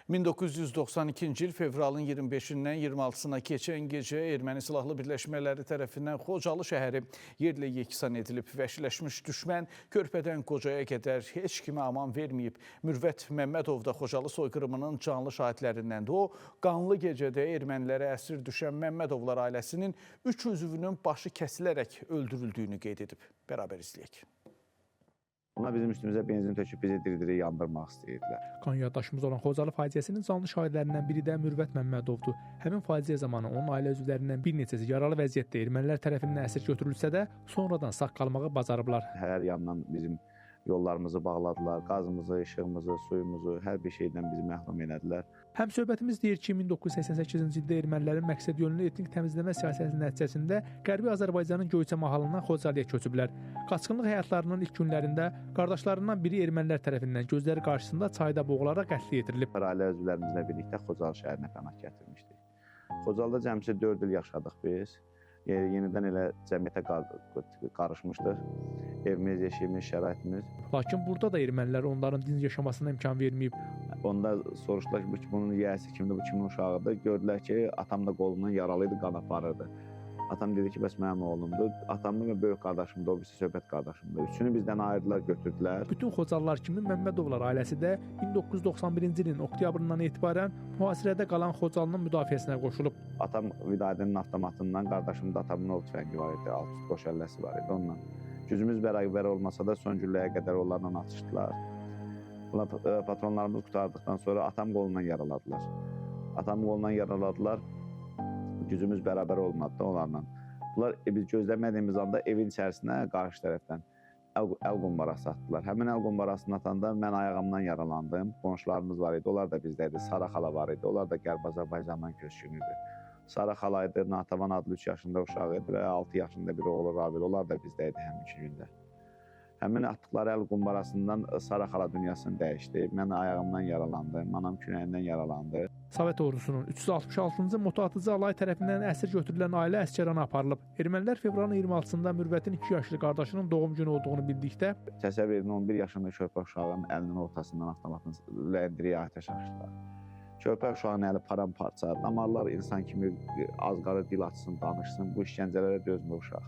1992-ci il fevralın 25-dən 26-sına keçən gecə erməni silahlı birləşmələri tərəfindən Xocalı şəhəri yerlə yeksan edilib. Vəhşiləşmiş düşmən körpədən qocaya qədər heç kimə aman verməyib. Mürvət Məmmədov da Xocalı soyqırımının canlı şahidlərindəndir. O, qanlı gecədə ermənilərə əsir düşən Məmmədovlar ailəsinin 3 üzvünün başı kəsilərək öldürüldüyünü qeyd edib. Bərabər izləyək. Onlar bizim üstümüzə benzin töküb bizi diri-diri yandırmaq istəyirdilər. Qan yaddaşımız olan Xocalı faciəsinin canlı şahidlərindən biri də Mürvət Məmmədovdur. Həmin faciə zamanı onun ailə üzvlərindən bir neçəsi yaralı vəziyyətdə ermənilər tərəfindən əsir götürülsə də, sonradan sağ qalmağı bacarıblar. Hər yandan bizim yollarımızı bağladılar, qazımızı, işığımızı, suyumuzu, hər bir şeydən bizi məhrum elədilər. Həmsöhbətimiz deyir ki, 1988-ci ildə ermənilərin məqsədyönlü etnik təmizləmə siyasətinin nəticəsində Qərbi Azərbaycanın Göyçə mahalından Xocalıya köçüblər. Qaçqınlıq həyatlarının ilk günlərində qardaşlarından biri ermənilər tərəfindən gözləri qarşısında çayda boğularaq qətlə yetirilib. Ailə üzvlərimizlə birlikdə Xocalı şəhərinə pənah gətirmişdik. Xocalıda cəmsi 4 il yaşadıq biz. Yenidən elə cəmiyyətə qarışmışdıq. Evimiz, yeşiyimiz, şəraitimiz. Lakin burada da ermənilər onların dinc yaşamasına imkan verməyib. Onda soruşdular ki, bunun yiyəsi kimdir, bu kimin uşağıdır. Gördülər ki, atam da qolundan yaralı idi, qan aparırdı. Atam dedi ki, bəs mənim oğlumdur. Atamın və böyük qardaşımdır, o birisi söhbət qardaşımdır. Üçünü bizdən ayırdılar, götürdülər. Bütün Xocalılar kimi Məmmədovlar ailəsi də 1991-ci ilin oktyabrından etibarən mühasirədə qalan Xocalının müdafiəsinə qoşulub. Atam Vidadinin avtomatından, qardaşım da atamın ov tüfəngi var idi, alt üst qoş əlləsi var idi onunla. Gücümüz bərabər olmasa da son gülləyə qədər onlarla atışdılar. Bunlar, patronlarımız qurtardıqdan sonra atam qolundan yaraladılar. Atam qolundan yaraladılar. Gücümüz bərabər olmadı da onlarla. Bunlar biz gözləmədiyimiz anda evin içərisinə qarşı tərəfdən əl qumbarası atdılar. Həmin əl qumbarasını atanda mən ayağımdan yaralandım. Qonşularımız var idi, onlar da bizdə idi. Sara xala var idi, onlar da Qərbi Azərbaycandan köçkün idi. Sara xala idi, Natavan adlı 3 yaşında uşağı idi və 6 yaşında bir oğlu Rabil, onlar da bizdə idi həminki gündə. Həmin atdıqları əl qumbarasından Sara xala dünyasını dəyişdi. Mən ayağımdan yaralandım, anam kürəyindən yaralandı. Sovet ordusunun 366-cı motoatıcı alay tərəfindən əsir götürülən ailə Əsgərana aparılıb. Ermənilər fevralın 26-sında Mürvətin 2 yaşlı qardaşının doğum günü olduğunu bildikdə təsəvvür edin, 11 yaşında körpə uşağın əlinin ortasından avtomatın ləyindiriyə atəş açdılar. Körpə uşağın əli paramparça, damarlar insan kimi az qalır dil açsın, danışsın, bu işgəncələrə dözmür uşaq.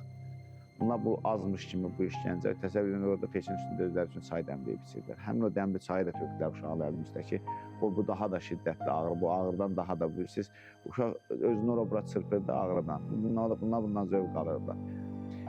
Bunlar bu azmış kimi bu işgəncə, təsəvvür edin, orada peçin üstündə özləri üçün çay dəmləyib içirdilər. Həmin o dəmli çayı da tökdülər uşağın əlinin üstəki. Bu daha da şiddətli ağrı, bu ağrıdan daha da bu. Siz uşaq özünü ora-bura çırpırdı ağrıdan. Bunlar bundan zövq alırdılar.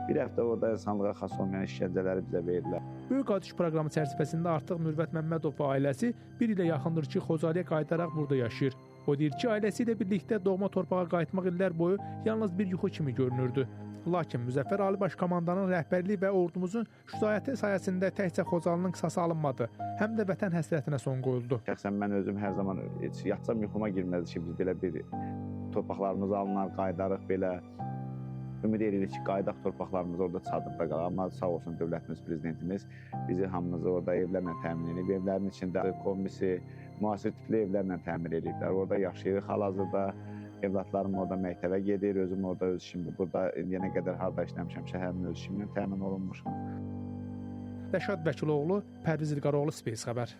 Bir həftə orada insanlığa xas olmayan işgəncələri bizə verdilər. Böyük Qayıdış proqramı çərçivəsində artıq Mürvət Məmmədov və ailəsi bir ilə yaxındır ki, Xocalıya qayıdaraq burada yaşayır. O deyir ki, ailəsi ilə birlikdə doğma torpağa qayıtmaq illər boyu yalnız bir yuxu kimi görünürdü. Lakin Müzəffər Ali Baş Komandanın rəhbərliyi və ordumuzun şücaəti sayəsində təkcə Xocalının qisası alınmadı, həm də vətən həsrətinə son qoyuldu. Şəxsən mən özüm hər zaman heç yatsam yuxuma girməzdi ki, biz belə bir torpaqlarımız alınar, qayıdarıq belə. Ümid edirik ki, qayıdaq torpaqlarımız orada çadırda qalır. Amma sağ olsun dövlətimiz, prezidentimiz bizi hamımızı orada evlərlə təmin edib. Evlərin içində kombisi, müasir tipli evlərlə təmin ediblər. Orada yaşayırıq hal-hazırda. Evlatlarım orada məktəbə gedir, özüm orada öz işimdir. Burada indiyənə qədər harada işləmişəm, şəhərin öz işimlə təmin olunmuşam. Rəşad Vəkiloğlu, Pərviz İlqaroğlu, Space Xəbər.